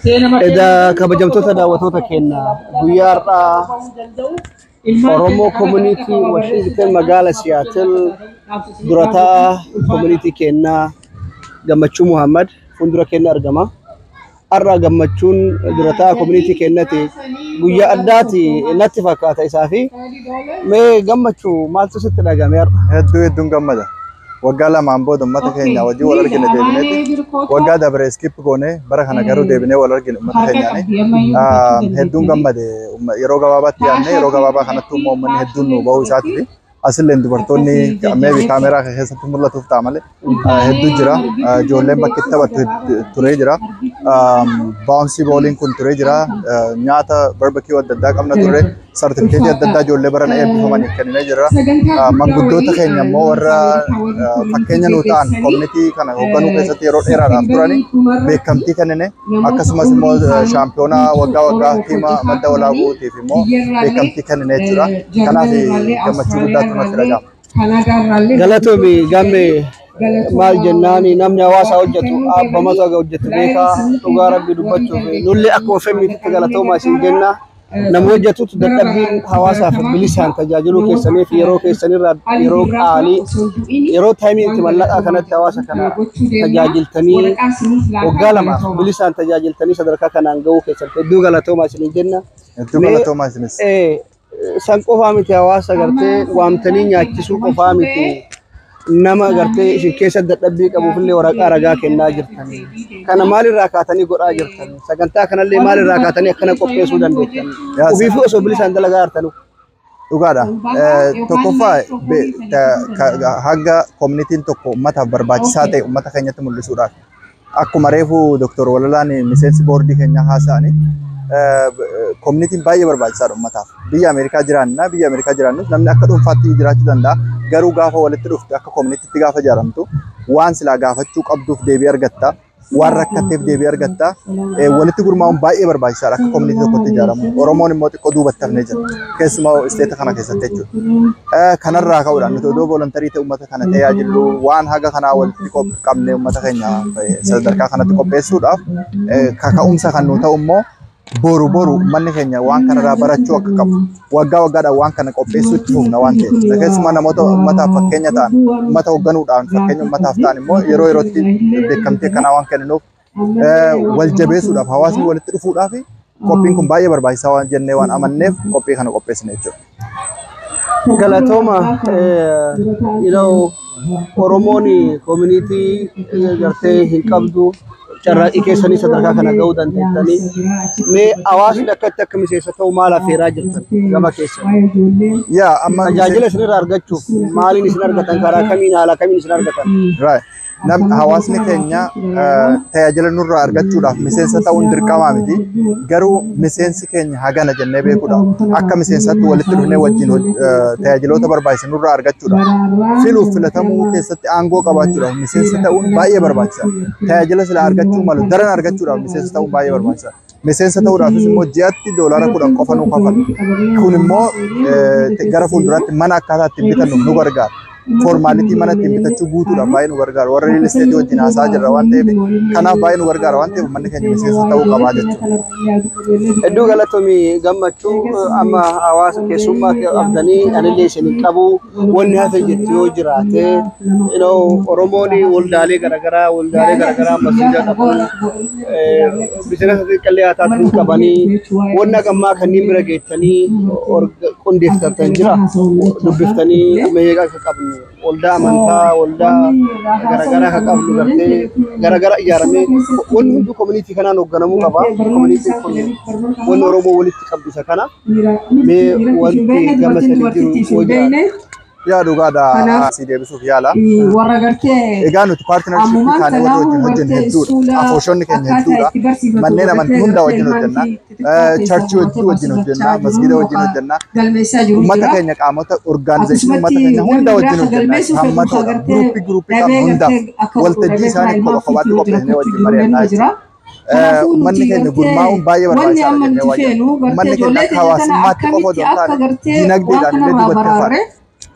Edaa kabajamtoota daawwattoota keenya, guyyaa har'aa Oromoo Community Washington magaala Seattle durataa community keenyaa Gammachuu Muhammad fuuldura keenya argama. Har'a Gammachuun durataa community keenyati, guyyaa addaati natti fakkaata isaa fi mee Gammachuu, maaltu sitti dhagame har'a? Hedduu hedduun gammada. Waggaa 2n booda uummata keenya wajjin wal argine deebineeti. Waggaa dabre skip goone, bara kana garuu deebinee wal argine uummata keenyaani. Hedduun gammade. Yeroo gabaabaatti yaadne, yeroo gabaabaa kanatti immoo uummanni hedduun nu bahuu isaatiif asillee dubartoonni maybe kaameraa keessatti mul'atuuf ta'a malee hedduu jira. Ijoolleen bakki itti taphattu turee jira. Bouncy balliin kun turee jira. Nyaata barbecue adda addaa qabna turre. Sartifikeetii adda addaa ijoollee barana eebbifamaniif kenninee jira. Manguddoota keenya immoo warra fakkeenya nuu ta'an, community kana hoogganuu keessatti yeroo dheeraadhaaf turani beekamtii kennine. Akkasumas immoo shaampiyoonaa waggaa waggaa tiima Madda Walaabuutiif immoo beekamtii kennine jechuudha. Kanaaf gammachuu guddaatu natti dhaga'ama. Galatoomi Gamme. Maal jennaani, namni hawaasa hojjetu abbamatu haga hojjetu beekaa. Dhugaa Rabbii dubbachuuf nullee akkuma femiititti galatoomaa isin jenna. Nama hojjetutu dadhabbiin hawaasaaf bilisaan tajaajiluu keessaniif yeroo keessanirraa, yeroo qaalii, yeroo time itti mallaqaa kanatti hawaasa kana tajaajiltanii, waggaa 2f bilisaan tajaajiltanii sadarkaa kanaan gahuu keessan hedduu galatoomaa isin jenna. Hedduu galatoomaa isinis. San qofaa miti, hawaasa gartee waamtanii nyaachisuu qofaa miti. Nama gartee isin keessa dadhabbii qabuufillee waraqaa ragaa kennaa jirtan. Kana maalirraa kaatanii godhaa jirtan? Sagantaa kanallee maalirraa kaatanii akkana qopheessuu dandeettan? Ofiifuu osoo bilisaan dalagaa jirtanu. Dhugaadha. Tokkoffaa, hanga communityn tokko uummataaf barbaachisaa ta'e uummata keenyatti mul'isuudhaaf. Akkuma reefu Dr. Walalaan miseensi boordii keenyaa haasa'ani, communityn baay'ee barbaachisaadha uummataaf. Biyya Ameerikaa jiraanna, biyya Ameerikaa jiraannus namni akka dhuunfaatti jiraachuu danda'a. Garuu gaafa walitti dhufte, akka communitytti gaafa ijaaramtu, waan silaa gaafachuu qabduuf deebii argatta. Waan rakkatteef deebii argatta. Walitti gurmaa'uun baay'ee barbaachisaadha akka community tokkotti ijaaramu. Oromoon immoo xiqqoo duubatti hafnee jira. Keessumaa state kana keessatti jechuudha. Kanarraa ka'uudhaan nuti odoo voluntary ta'e uummata kana tajaajillu, waan haga kanaa walitti qabnee uummata keenya sadarkaa kanatti qopheessuudhaaf kaka'umsa kan nu ta'u immoo boru boru uummanni keenya waan kanarraa barachuu akka qabu, waggaa waggaadhaan waan kana qopheessuu itti fufna waan ta'eef, keessumaa namoota uummataaf fakkeenya ta'an, uummata hoogganuudhaan fakkeenya uummataaf ta'an immoo yeroo yerootti beekamtii akkanaa waan kenninuuf, wal jabeessuudhaaf, hawaasni walitti dhufuudhaaf qophiin kun baay'ee barbaachisaa waan jennee waan amanneef qophii kana qopheessine jechuudha. Galatooma. Yeroo Oromoon community gartee hin qabdu, carraaqqii keessanii sadarkaa kana gahuu dandeettanii, mee hawaasni akkatti akka miseensa ta'u maal affeeraa jirtan gama keessan? Yaa, amma Tajaajila isinirraa argachuuf maaliin isin argatan? Karaa kamiin, haala kamiin isin argatan? Right. Hawaasni keenya tajaajila nurraa argachuudhaaf miseensa ta'uun dirqamaa miti. Garuu miseensi keenya hagana jennee beekuudhaaf, akka miseensatti walitti dhufnee wajjin tajaajiloota barbaachisan nurraa argachuudhaaf, filuuf filatamuu keessatti aangoo qabaachuudhaaf miseensa ta'uun baay'ee barbaachisaadha. Tajaajila silaa argachuu malu daran argachuudhaaf miseensa ta'uun baay'ee barbaachisaadha. Miseensa ta'uudhaafis immoo ji'atti $10 qofa nu kafala. Kun immoo gara fuulduraatti mana akkaataa ittiin bitannuuf nu gargaara. Formality mana ittiin bitachuu guutuudhaaf baay'ee nu gargaara. Warra real estate wajjin haasaa jirra waan ta'eef, kanaaf baay'ee nu gargaara waan ta'eef manni keenya miseensa ta'uu qabaa jechuudha. Hedduu galatoomii Gammachuu. Amma hawaasa keessummaa qabdanii, anillee isin hin qabu, wanni hafe jettu yoo jiraate, Oromoon waldaalee garaagaraa masjiida qabu, business xiqqallee haa taatu hin qabanii, wanni hagammaa kanneen bira geettanii qindeeffatan jira, dubbiftanii meeqa akka qabnu, waldaa amantaa, waldaa garaagaraa akka qabnu, gartee garaagaraa ijaaramee wanni hunduu community kanaan hoogganamuu qaba. Communityn kun wanni Oromoo walitti qabdu isa kana. Mee wanti gama sanii jiru yoo jiraate. Yaa, dhugaadha, si deebisuuf yaala. Warra gartee Egaa nuti partnership taanee warra wajjin hojjennu hedduudha. Afooshoonni keenya hedduudha. Manneen amantii hunda wajjin hojjenna. Church wajjin hojjenna. Masgida wajjin hojjenna. Galmeessaa jiru Uummata jira. keenya, qaamota organization uummata keenya hunda wajjin hojjenna. Hammatoodha. Group qabnu hundaaf waltajjii isaanii kopha kophaatti qopheessinee wajjin mari'annaa jechuudha. Uummanni keenya gurmaa'uun baay'ee barbaachisaadha jennee waan jennu. Uummanni keenya akka hawaasummaatti qofa osoo hin taane diinagdeedhaan illee duubatti hafaadha.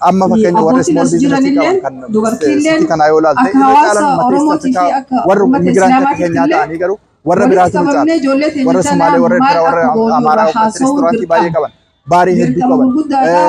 Amma fakkeenya warra small business qaban kan city kanaa yoo ilaalte, irra caalaan uummata East Afrikaa warra immigrant akka keenyaa ta'anii garuu Warra Walitti biraatu nu qabamnee caala. ijoollee teenya Warra tana Sumaalee, warra maal Eertiraa, warra akka goonu Amaaraa irraa haasa'uun reestooraantii baay'ee dirqama. qaban. Baarii hedduu Dirqama qaban. gurguddaadha.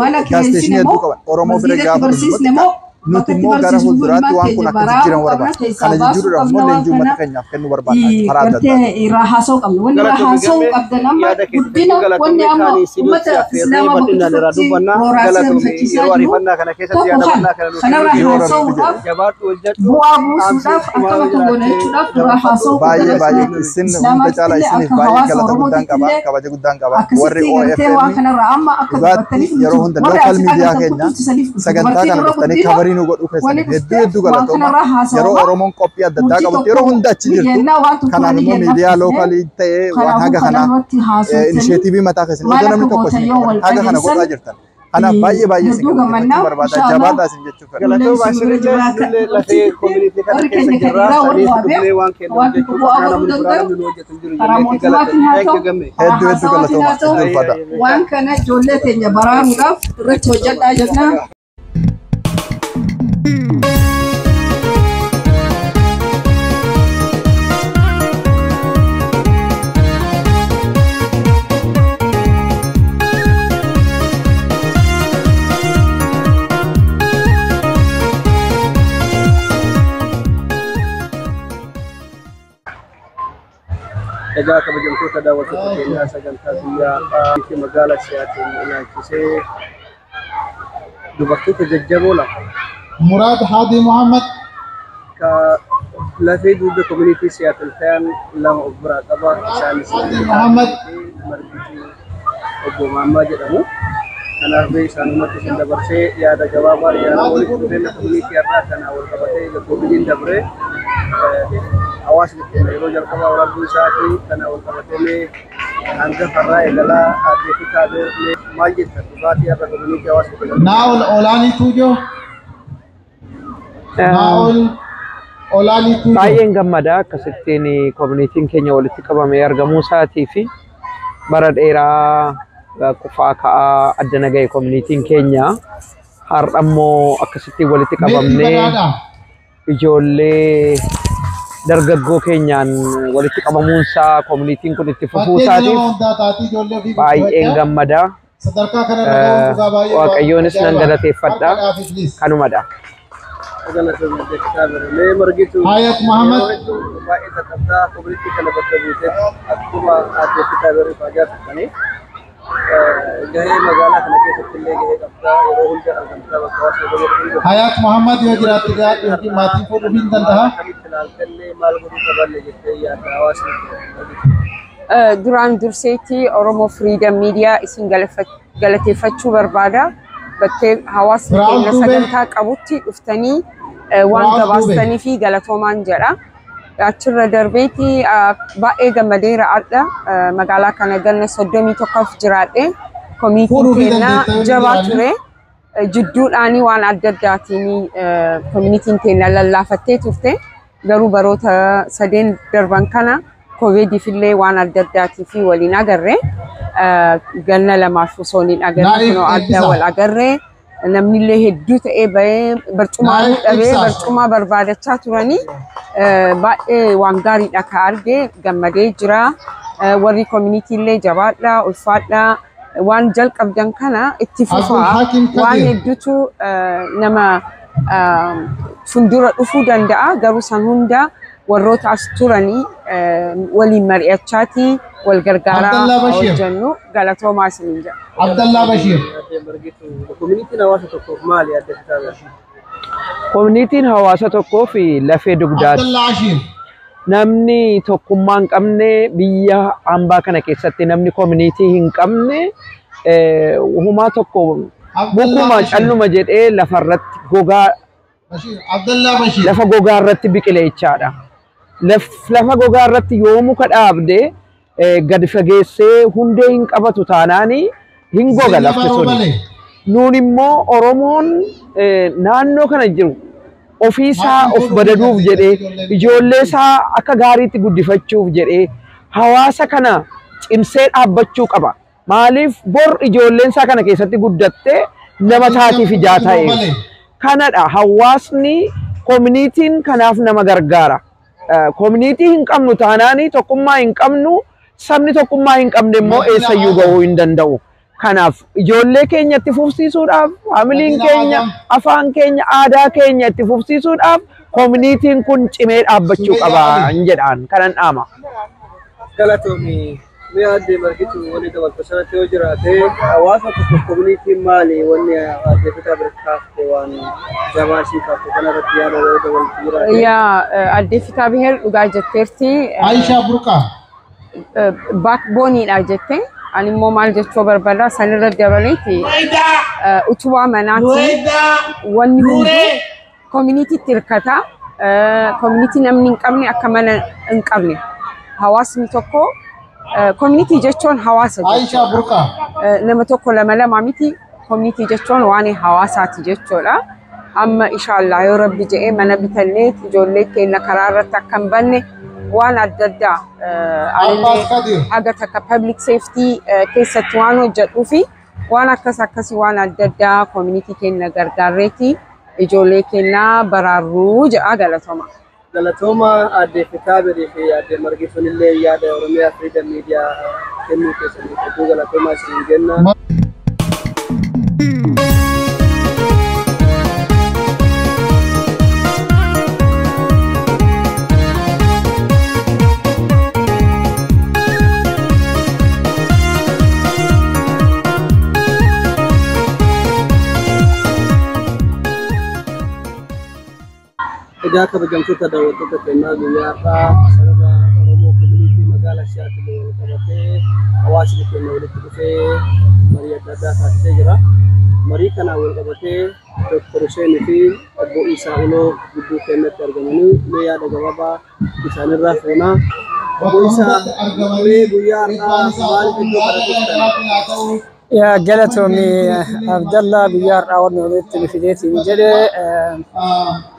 Mala Gaas kireessine isteeshinii hedduu moo qaban. Oromoo bira masgiidatti gaafa dhufnu barsiisne moo nuti bakka itti immoo gara barsiisnu fuulduraatti ilmaan waan kun keenya akka baraaruu jijjiiramu qabna barbaada. keessaa Kana baasuu jijjiiruudhaaf qabna immoo waan leenjii uummata kana keenyaaf kennuu barbaadna karaa adda gartee addaatiin. irraa haasa'uu qabna. Wanni irraa Galatoomii haasa'uu gammee qabdan amma yaada keetti guddina wanni galatoomii amma kaanii sinutti uummata affeerree islaamaa bakka bal'inaan irraa cufatti dubbannaa. rooraasee Galatoomii rifachiisaa yeroo jiru ariifannaa kana keessatti tokko yaada kana bal'aa kana nuuf kanarraa kennuu Yeroo rabbi haasa'uudhaaf jedhe. jabaadhu hojjedhu bu'aa dhaamsi buusuudhaaf dhumaa akkam akka goone jiraattee jechuudhaaf irraa dabarfadhu. haasa'uu Baay'ee qabdan baay'ee akkuma isin hunda caalaa islaamaattillee isiniif akka baay'ee hawaasa galata guddaan qaba oromootitti kabaja guddaan qaba warri akkasitti gartee OFM waan kanarraa amma akka dhugaatti dubbattaniif nuti yeroo hunda warri lookal asii miidiyaa agartan keenya kuttuutti saniif dhufu sagantaa dubartiin kana irra dhuftanii guddina kabarii nu godhuu wali keessaniif hedduu dhuftee hedduu waan galatooma kanarraa yeroo haasawaa Oromoon qophii adda addaa murtii qabutti yeroo tokko hunda achi ni jirtu jennaa waan tokko kanaaf ni immoo jennaa miidiyaa fufnee lookalii ta'ee waan kanaafuu haga kanaa kanarratti haasawtanii inisheetiivii mataa keessanii maal otoo akka namni tokko gootan isin yoo wal qaban haga kana godhaa dhageessan jirtan kanaaf baay'ee baay'ee isin hedduu galateeffachuu gammannaa barbaada inshaallah jabaadhaa isin jechuu fedha. Ulleen Galatooma isin bira isinillee jira akka nullee lafee koominiitii kana warri keessa keenya kan jirra irraa warri saniif waa dhufnee beeku waan kennu waan tokko hojjechuu bu'aa qabna godhuu namni biraa danda'u namni nu hojjetu hin jiru karaa jennee mootummaatiin galatoomne. haa Thank ta'u you gammee. karaa Hedduu hedduu haasawaatiin galatooma haa ta'u hedduu ulfaadha. waan kana ijoollee teenya baraaruudhaaf irratti hojjedhaa jenna. Egaa kabajamtoota daawwattoota keenyaa sagantaa guyyaa har'aa magaalaa Siyaatiin ilaalchisee dubartoota jajjaboo lama Muraad Haadi Muhammad, ka lafee duuba koominiitii Siyaatil ta'an lama of biraa qaba. Isaanis Haadi Muhammad, Margituu obbo Maammaa jedhamu. Kanaaf isaanumatti isin dabarsee yaada gabaabaa yaada walitti dhufeenya koominiitii har'aa kana wal qabatee koominiin dabree hawaasni keenya yeroo jalqabaa waraabbii isaatii kana wal qabatee mee hanga farraa eegalaa addee fi taabee maal jettan dhugaatii har'a koominiitii hawaasni keenya. Naa'ol Olaanii Tuujoo, Naa'ol Olaanii Tuujoo. Baay'een gammada akkasittiin koominiitiin keenya walitti qabamee argamuu isaatii fi bara dheeraa qofaa ka'aa addana ga'e koominiitiin keenya har'a immoo akkasittiin walitti Meetii qabamnee Badhaadhaa, ijoollee dargaggoo keenyaan walitti qabamuunsaa koominiitiin kun itti fufuu fakkeenya nama isaatiif hundaa taatii ijoollee ofii baay'een guddifachaa gammada. sadarkaa kanarra ga'uun dhugaa baay'ee Waaqayyoonis nan ajaa'iba. galateeffadha. Harka dhaafi please. Kanumadha. Mee Margitu Hayat Muhammad. yeroo hedduu baay'ee dadhabdaa koominiitii kana bakka buutee akkuma addee fi taabee faajaa turtanii gahee magaalaa kana keessatti illee gahee qabdaa yeroo hunda argamtaa bakka hawaasni gamoo hunda Hayat Muhammad yoo jiraatte dhiyaadhu yookiin maatiin fuudhuu hin danda'a. akkamitti ilaaltallee maal godhuu qabanne jettee yaadda hawaasni Duraan durseetti Oromoo Freedom Media isin galateeffachuu barbaada. Bakkee hawaasni Firaa'ol keenya Duubee. sagantaa qabutti dhuftanii waan Firaa'ol Duubee. gabaastanii fi galatoomaan jedha. Achirra darbeetti baay'ee gammadeera adha. Magaalaa kana ganna 31 jiraadhe. Komiitiin Fuudhuu fi keenya dandeetta yoo jabaa jiraanne. ture. Jidduudhaanii waan adda addaatiin koominitiin keenya lallaafattee turte. Garuu baroota sadeen darban kana koovidiif illee waan adda addaatii fi waliin agarre. Ganna lamaaf osoo hin agarre Naa'if kunoo adda Eebbisaa. wal agarre. Namni illee hedduu ta'ee bahee barcumaa Naa'if dhabee Ibsaa. barcumaa barbaadachaa turanii baay'ee waan gaariidha ka arge gammadee jira. Warri koominitii illee jabaadha ulfaadha waan jalqabdan kana itti Abdul fufaa Hakim waan Kadir. hedduutu nama fuuldura dhufuu danda'a garuu san hunda warroota as turanii waliin mari'achaatii wal gargaaraa Abdallaa Bashir. hojjennu galatoomaa isiniin jedha. Abdallaa Bashir. Addee Margitu koominiitiin hawaasa tokkoof maali addee fi taabee? Koominiitiin hawaasa tokkoo fi lafee dugdaati. Abdallaa Ashir. Namni tokkummaa hin qabne biyya hambaa kana keessatti namni koominiitii hin qabne humaa tokko Abdallaa bukuma Bashir. calluma jedhee lafarratti gogaa Bashir. Abdallaa Bashir. lafa gogaa irratti biqile jechaadha. Lafa gogaa irratti yoo muka dhaabde gad fageessee hundee hin qabatu taanaani hin goga Zainab lafti suni. Roobale. Nuun immoo Oromoon naannoo kana jiru ofiisaa Maatiin of fuudhuu badaduuf hin jedhee dandeettu ijoollee isaa akka gaariitti guddifachuuf jedhee hawaasa kana cimsee dhaabbachuu qaba. Maaliif bor ijoolleen isaa kana keessatti guddattee nama taatiif ijaa ta'eef. Kanadha hawaasni koominiitiin kanaaf nama gargaara. Community hin qabnu taanaanii tokkummaa hin qabnu, sabni tokkummaa hin qabne immoo eessayyuu gahuu hin danda'u. Kanaaf ijoollee keenya itti fufsiisuudhaaf, faamiliin keenya, afaan keenya, aadaa keenya itti fufsiisuudhaaf communityn kun cimee dhaabbachuu qaba jedhaan kanan dhaama. Galatoomi, mee addee Margitu walii dabalta sanatti yoo jiraate, hawaasa tokko communityn maali, wanni addee Fitaa bira kaafte waan jabaa ishii kaafte kanarratti yaada yoo dabaltu jiraate. Yaa, addee Fitaa Biheer dhugaa jetteerti. Aishaa Burqaa. Backboneiidha jette. Ani immoo maal jechuu barbaada sanirra dabaleeti, utubaa manaati. Wanni hunduu communityitti hirkata. Community namni hin qabne akka mana hin qabne. Hawaasni tokko, community jechuun hawaasa Aishaa jechuudha. Burqaa. Nama tokko lama lama miti, community jechuun waan hawaasaati jechuudha. Amma inshallah yoo Rabbi jedhee mana bitannee ijoollee keenya karaa irratti akka hin banne waan adda addaa Abbaas Kadir. Haga takka public safety keessatti waan hojjedhuu fi waan akkas akkasii waan adda addaa community keenya gargaarreeti ijoollee keenya baraarruu jedha, galatoma. Galatooma addee Fitaa Birii fi addee Margituun illee yaada Oromiyaa Freedom Media kennuu keessaniif hedduu galatoomaa isin jenna. Egaa kabajamtoota daawwattoota keenyaa, guyyaa har'aa sababa Oromoo Community magaalaa Siyaatil wal qabatee hawaasni keenya walitti dhufee marii adda addaa taasisee jira. Marii kanaan wal qabatee Dr. Hussein fi obbo Isaa Uloo gidduu keenyatti argamanii mee yaada gabaabaa isaanirraa fuunaa. Obbo Isaa, mee guyyaa har'aa maaliif iddoo kana dhuftan? Yaa, galatoomi Abdallaa. Guyyaa har'aa wanni walitti nu fideetiin jedhe,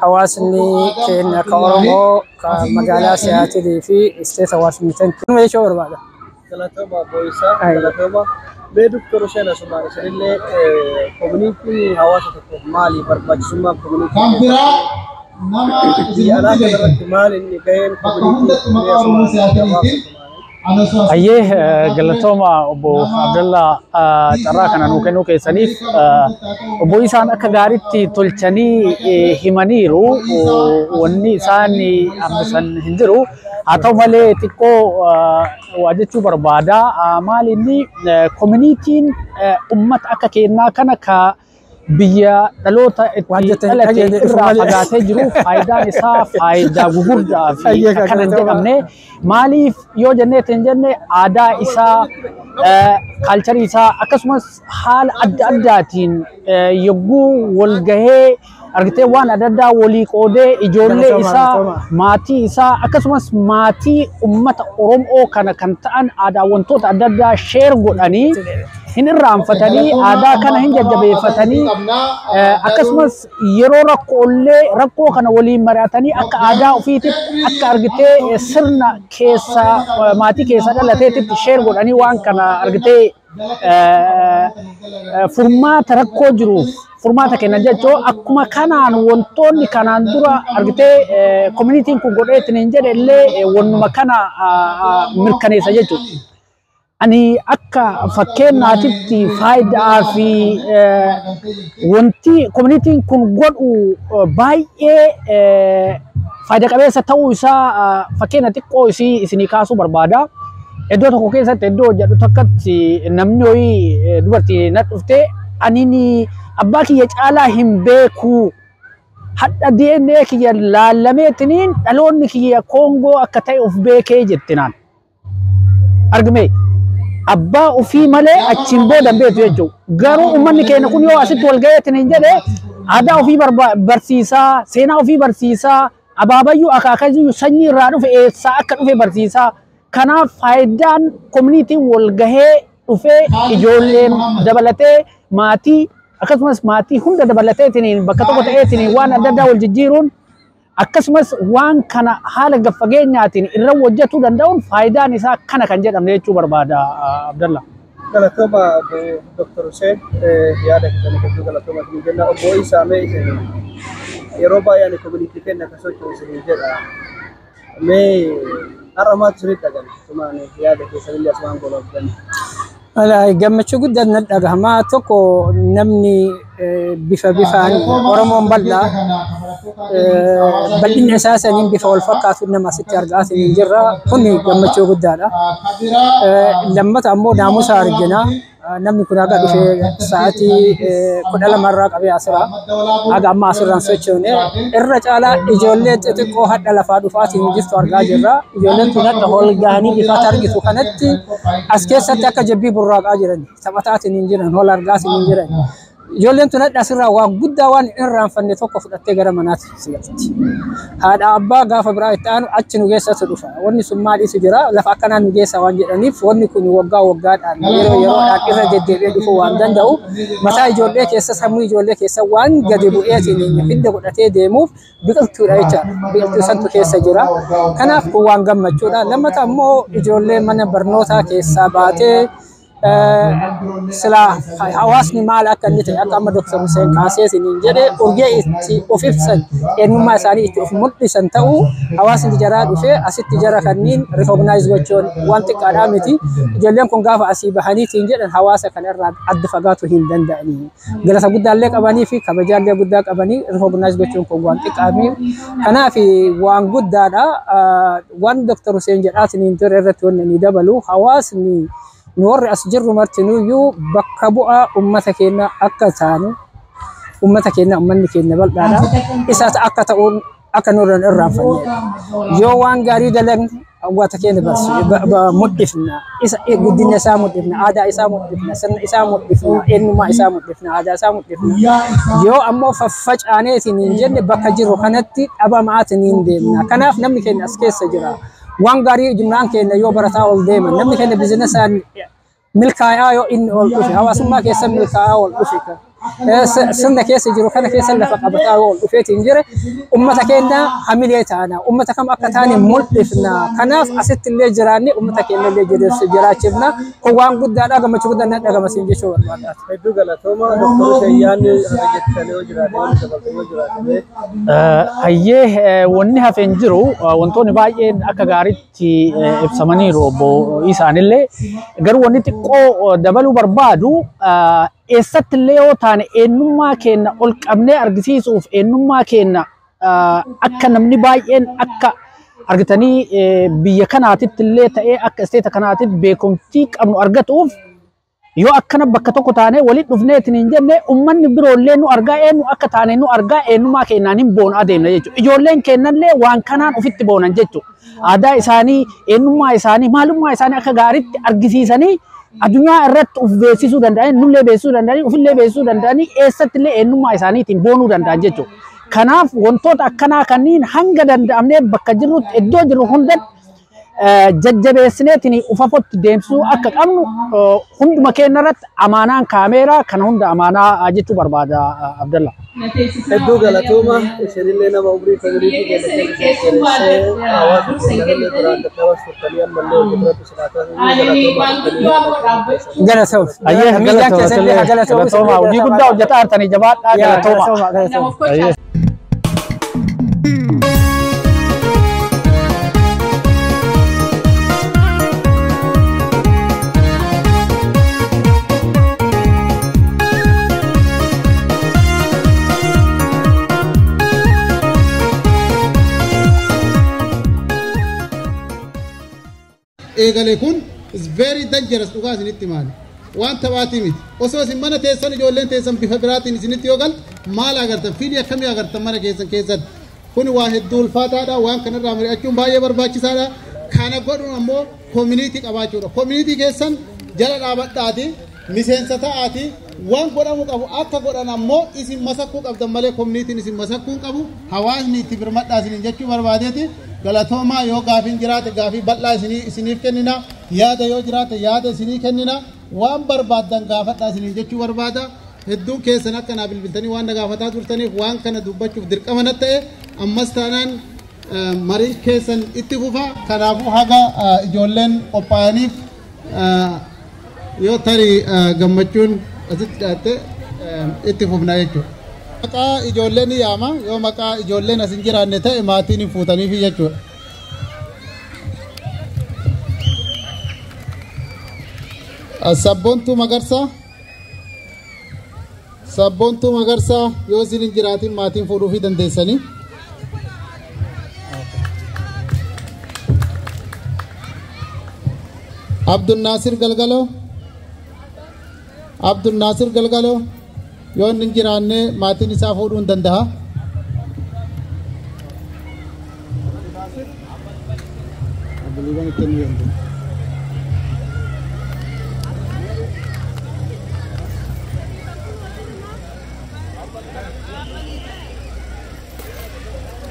hawaasni keenya ka Oromoo ka magaalaa Siyaatilii fi state Waashington kanuma jechuu barbaada. Galatooma obbo Isaa, galatooma. Mee Dr. Hussein, asumaan isinillee communityn hawaasa tokkoof maali, barbaachisummaan community Kan biraa nama isin biyya alaa hundi beektan kanarratti maali inni gaheen bakka community? hundatti maqaa Oromoo Siyaatiliitiin Hayyee, galatooma obbo Abdallaa carraa kana nuu kennuu keessaniif. Obbo Isaan akka gaariitti tolchanii himaniiru, wanni isaan hambisan hin jiru. Haa ta'u malee xiqqoo waa jechuu barbaada. Maali inni, communityn ummata akka kennaa kana ka biyya dhaloota Waan itti jettan dhalate dhageenya irraa malee. Fagaatee jiru faayidaan isaa faayidaa gugurdaa fi Hayyee, akkana hin galatooma. jedhamne. Maaliif yoo jennee hin jenne, aadaa isaa, culture isaa, akkasumas haala adda addaatiin yogguu wal gahee argitee waan adda addaa walii qoodee ijoollee Galatooma, isaa, galatooma. Maatii isaa, akkasumas maatii ummata Oromoo kana kan ta'an aadaa wantoota adda addaa share godhanii hin irraanfatanii, aadaa kana hin jajjabeeffatanii, akkasumas yeroo rakkoolee rakkoo kana waliin mari'atanii akka aadaa ofiititti akka argitee sirna keessa maatii keessa dhalateetitti share godhanii waan kana argitee furmaata rakkoo jiruuf furmaata kennan jechuu. Akkuma kanaan wantoonni kanaan dura argitee communityn kun godheetiin hin jedhe illee wannuma kana mirkaneessa jechuudha. Ani akka fakkeenyaatitti faayidaa fi wanti communityn kun godhu baay'ee faayida qabeessa ta'uu isaa fakkeenya xiqqoo isii isinii kaasuu barbaada. Iddoo tokko keessatti, iddoo hojjedhu tokkotti, namni wayii dubartii na dhuftee, "Ani abbaa kiyya caalaa hin beeku. Hadha DNA kiyya laallameetiniin dhaloonni kiyya Koongoo akka ta'e of beekee," jettinaan. Argime, abbaa ofii malee achiin booda hin beektu jechuudha. Garuu uummanni keenya kun yoo asitti wal gaheetiin hin jedhe, aadaa ofii barsiisaa, seenaa ofii barsiisaa, abaabayyuu akaakayyuu sanyii irraa dhufe eessaa akka dhufe barsiisaa. Kanaaf faayidaan communityn wal gahee dhufee ijoolleen dabalatee maatii, akkasumas maatii hunda dabalateetiin bakka tokko ta'eetiin waan adda addaa wal jijjiiruun, akkasumas waan kana haala gaffageenyaatiin irra hojjetuu danda'uun faayidaan isaa kana kan jedhamne jechuu barbaada, Abdallah. Galatooma obbo Dr. Hussein, yaada keessanii hedduu galatooma isin jenna. Obbo Isaa, mee isin yeroo baay'ee ani community keenya akka socho'u isin jedha. Mee har'a maaltu isinitti dhagahame? Sumaan yaada keessanillee asumaan goolabdan. Gammachuu guddaan na dhagahama. Tokko namni bifa bifaan Oromoon bal'aa bal'inni isaa saniin bifa wal fakkaatu nama asitti argaa jirra. Kun gammachuu guddaadha. Lammata ammoo naamusa argina. Namni kun haga dhufee sa'aatii 12 irraa qabee asirraa haga amma asirraan sochoone irra caalaa ijoollee xixiqqoo hadha lafaa dhufaatiin jirtu argaa jirra. Ijoolleen tun hadha ol gahanii bifaata argitu kanatti as keessatti akka jabbii burraaqaa jiran taphataatiin hin jiran hol argaatiin hin jiran. Ijoolleen tun hadha asirraa waan guddaa waan hin irraanfanne tokko fudhattee gara manaatti galti. Haadha abbaa gaafa biraa itti aanu achi nu geessatu dhufa. Wanni sun maaliitu jira lafa akkanaa nu geessa waan jedhaniif wanni kun waggaa waggaadhaan yeroo yeroodhaan irra deddeebi'ee dhufuu waan danda'u mataa ijoollee keessa sammuu ijoollee keessa waan gadi bu'eetiin hidda godhatee deemuuf biqiltuudha jechaadha. Biqiltuu santu keessa jira. Kanaaf kun waan gammachuudha. Lammata ammoo ijoollee mana barnootaa keessaa baatee sila hawaasni maal akka inni ta'e akka amma Dr. Hussein kaasee isiniin jedhe urgee itti of ibsan eenyummaa isaanii itti of mul'isan ta'uu hawaasni jaraa dhufee asitti jara kanniin recognize gochuun waan xiqqaadhaa miti. Ijoolleen kun gaafa asii bahaniitiin jedhan hawaasa kana irraa adda fagaatu hin danda'anii. Galata guddaallee qabanii fi kabajaallee guddaa qabanii recognize gochuun kun waan xiqqaa miti. Kanaaf waan guddaadha. Waan Dr. Hussein jedhaatiin ture irratti wanni ni dabalu hawaasni nu warri as jirru martinuyyuu bakka bu'aa uummata keenya akka taanu uummata keenya uummanni keenya bal'aadha. Isaas akka ta'uun akka nurraan irraanfanne yoo waan gaarii dalagne uummata keenya mul'ifna. Isa guddina isaa mul'ifna, aadaa isaa mul'ifna, sirna isaa mul'ifna, eenyummaa isaa mul'ifna, aadaa isaa mul'ifna. Yoo ammoo faffacaaneetiin hin jenne bakka jirru kanatti dhabamaatiin hin deemna. Kanaaf namni keenya as keessa jira. Waan gaarii jumlaan keenya yoo barataa ol deeman namni keenya biizinasaan milkaa'aa yoo inni ol dhufe hawaasummaa keessa milkaa'aa ol dhufe sirna keessa jiru kana keessa lafa qabataa yoo ol dhufeetiin jire ummata keenya hamilee taana ummata kam akka taane mul'ifna. Kanaaf asitti illee jiraanne ummata keenya illee jiraachifna. Kun waan guddaadha gammachuu guddaan na dhagamasiin jechuu barbaadaati. Hedduu galatooma Dr. Hussein yaadni jettanii yoo jiraate wanni dabaltee yoo jiraate. Hayyee wanni hafe hin jiru wantoonni baay'een akka gaariitti ibsamaniiru obbo Isaanillee garuu wanni xiqqoo dabaluu barbaadu eessatti illee yoo taane eenyummaa keenya ol qabnee argisiisuuf eenyummaa keenya akka namni baay'een akka argitanii biyya kanaatitti illee ta'ee akka isteeta kanaatitti beekumtii qabnu argatuuf yoo akkana bakka tokko taane walitti dhufneetiin hin jenne uummanni biroollee nu argaa eenyu akka taane nu argaa eenyummaa keenyaan hin boonu adeemna jechuudha. Ijoolleen keenyallee waan kanaan ofitti boonan jechuudha. Aadaa isaanii, eenyummaa isaanii, maalummaa isaanii akka gaariitti argisiisanii addunyaa irratti of beeksisuu danda'anii, nullee beeksisuu danda'anii, ofillee beeksisuu danda'anii, eessattillee eenyummaa isaaniitiin boonuu danda'an jechuudha. Kanaaf wantoota akkanaa kanneen hanga danda'amnee bakka jirrutti iddoo jirru hundatti jajjabeessineetiin ufafotti deemsisuu akka qabnu hunduma keenya irratti amaanaan kaameeraa kana hunda amaanaa jechuu barbaada Abdallah. Hedduu galatooma isinillee nama umrii komuniitii keenya keessatti hawaasa keenya illee duraan dadhabas turtanii ammallee hojii biratti silaataa Galatooma. Ayyee galatooma. Galatooma. Hojii guddaa hojjetaa jirtanii jabaadhaa galatooma. Galatooma. Eegale kun is very dangerous dhugaa isinitti maali waan taphaatii miti osoo isin mana teessan ijoolleen teessan bifa biraatiin isinitti yoo galte maal agartan fiilii akkamii agartan mana keessan keessatti kun waa hedduu ulfaataadha waan kanarraa mari'achuun baay'ee barbaachisaadha kana godhuun ammoo koominiitii qabaachuudha koominiitii keessan jala dhaabadhaati miseensa ta'aati waan godhamu qabu akka godhan ammoo isin masakkuu qabdan malee koominiitiin isin masakkuu hin qabu hawaasni itti birmadhaa isiniin jechuu barbaadeeti galatoomaa yoo gaafiin jiraate gaafii bal'aa isiniif kennina yaada yoo jiraate yaada isinii kennina waan barbaaddan gaafadhaa isiniin jechuu barbaada hedduun keessan akka naa bilbiltanii waan na gaafataa turtaniif waan kana dubbachuuf dirqama natti ta'e ammas taanaan marii keessan itti fufa kanaafuu haga ijoolleen qophaa'aniif yoo tarii gammachuun asitti dhiyaatte itti fufna jechuudha. Maqaa ijoolleen ni yaama yoo maqaa ijoolleen as hin jiraanne ta'e maatiin hin fuutaniifi jechuudha. Sabboontuu Magarsaa. Sabboontuu Magarsaa yoo isin hin jiraatin maatiin fuudhuufii dandeessanii. Abdul Naasir Galgaloo. Abdul Naasir Galgaloo yoo inni hin jiraanne maatiin isaa fuudhuu hin danda'a.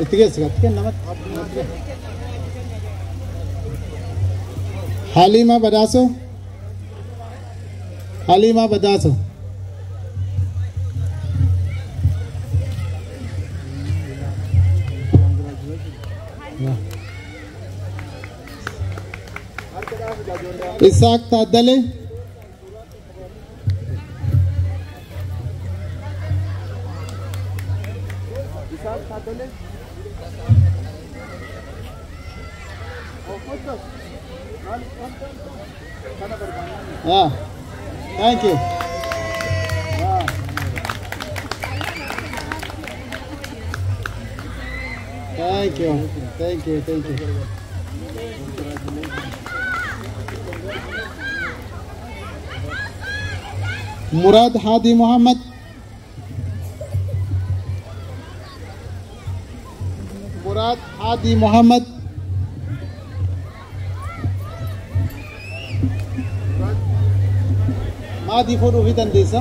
Itti geessi itti kennamatti. Halima Badaaso. Halima Badaaso. Isaaq Taaddale. Yeah. Thank you. Yeah. Thank you. Thank you. Thank you. Murad Hadi Muhammad. Murad Hadi Muhammad. Maadii fuudhuufii dandeessa.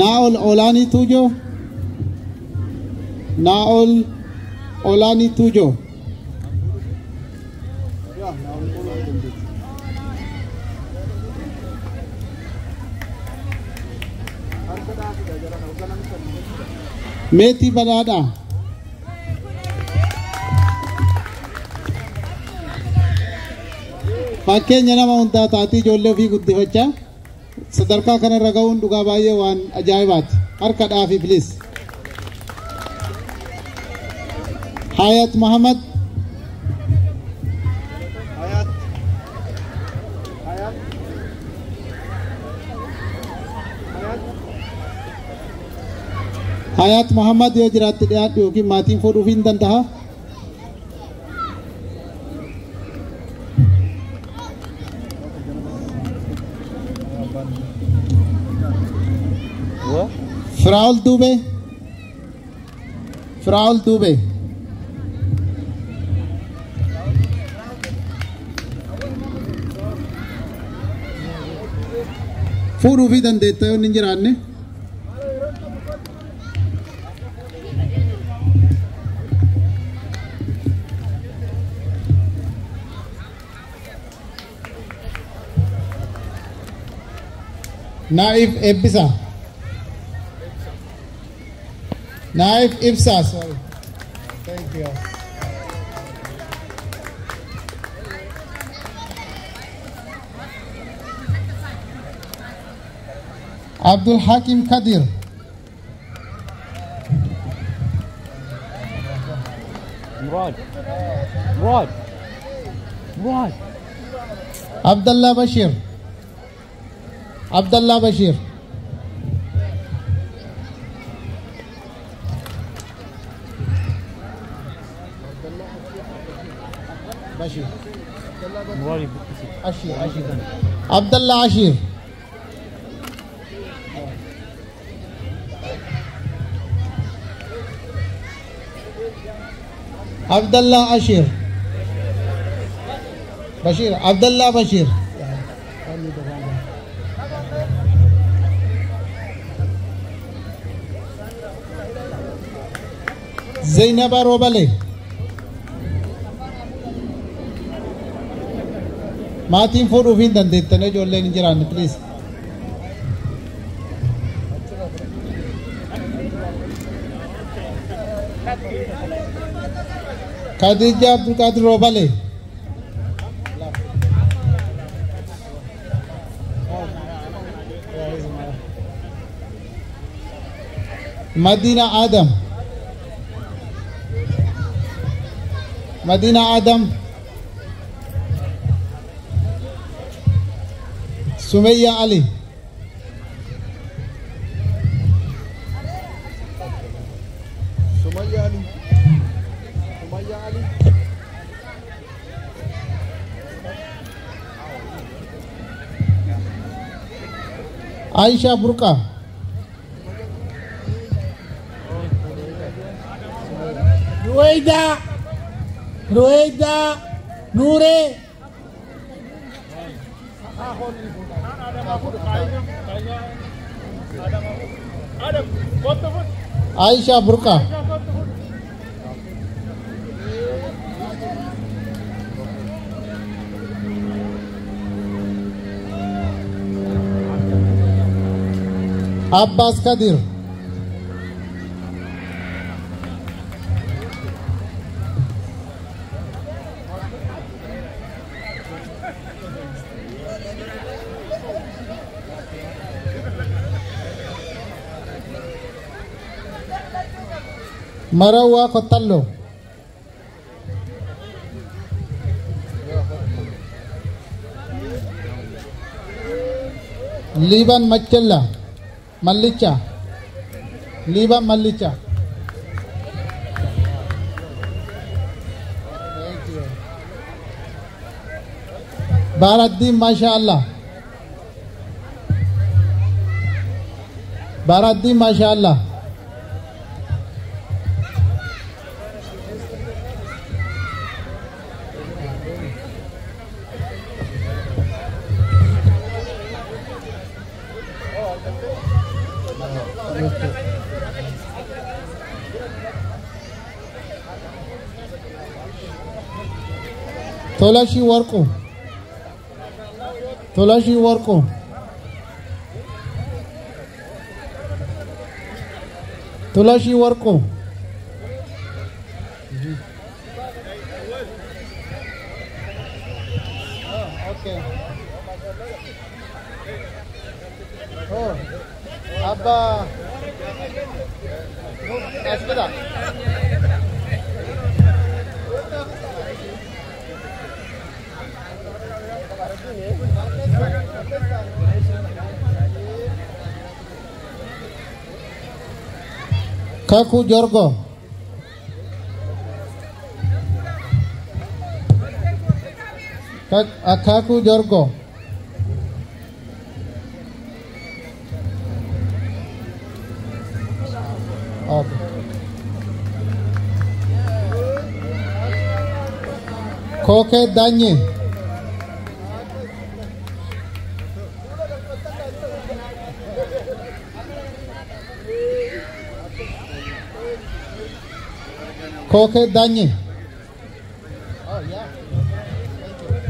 Naa'ol Olaanii Tuujoo. Naa'ol Olaanii Tuujoo. Meetii Badhaadhaa. Fakkeenya nama hundaa taatii ijoollee ofii guddifachaa sadarkaa kanarra ga'uun dhugaa baay'ee waan ajaa'ibaati. Harka dhaafi please. Hayat Muhammad. Hayat Muhammad yoo jiraatte dhiyaadhu yookiin maatiin fuudhuufii hin danda'a. Firaa'ol Duubee. Firaa'ol Duubee. Fuudhuufii dandeetta yoo hin jiraanne. Naif Ebisa. Naif Ibsa, sorry. Thank you. Abdul Hakim Kadir. Murad. Murad. Murad. Abdullah Bashir. Abdullah Bashir. Bashir. Ashir. Ashir. Abdullah Ashir. Abdullah Ashir. Bashir. Abdullah Bashir. Zainab Robale. Maatiin fuudhuuf hin dandeettanii ijoolleen hin jiraanne please. Khadija Abdulkadir Robale. Madina Adam. Madina Adam. Sumayya Ali. Sumayya Ali. Sumayya Ali. Aisha Burka. Ruwaida, Ruwaida, Nure. Aisha Burka. Abbas Kadir. Marawa Kotallo. Liban Machella. Malicha. Liban Malicha. Thank you. Baraddin MashaAllah. Baraddin MashaAllah. Tolashi Warko. Tolashi Warko. Tolashi Warko. Okay. Oh, Abba. Asbida. Kaku Jorgo. Kaku Jorgo. Okay. Koke Danye. Koke Danye. Oh, yeah. Thank you.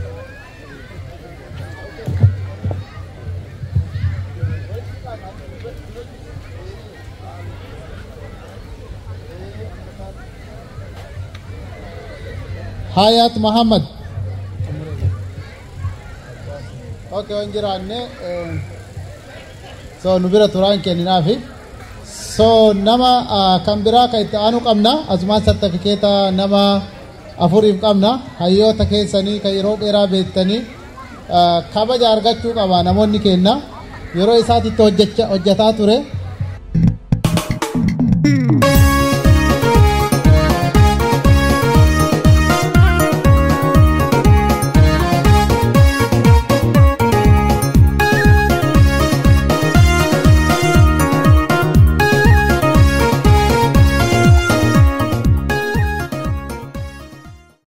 Hayat Muhammad. Okay, wanjiraanne so nu bira turaan kenninaafi. So nama kan biraa kan itti aanu qabna asumaan sartifikeeta nama afuriif qabna hayyoota keessanii kan yeroo dheeraa beektanii kabaja argachuu qaba namoonni kenna yeroo isaatitti hojjetaa ture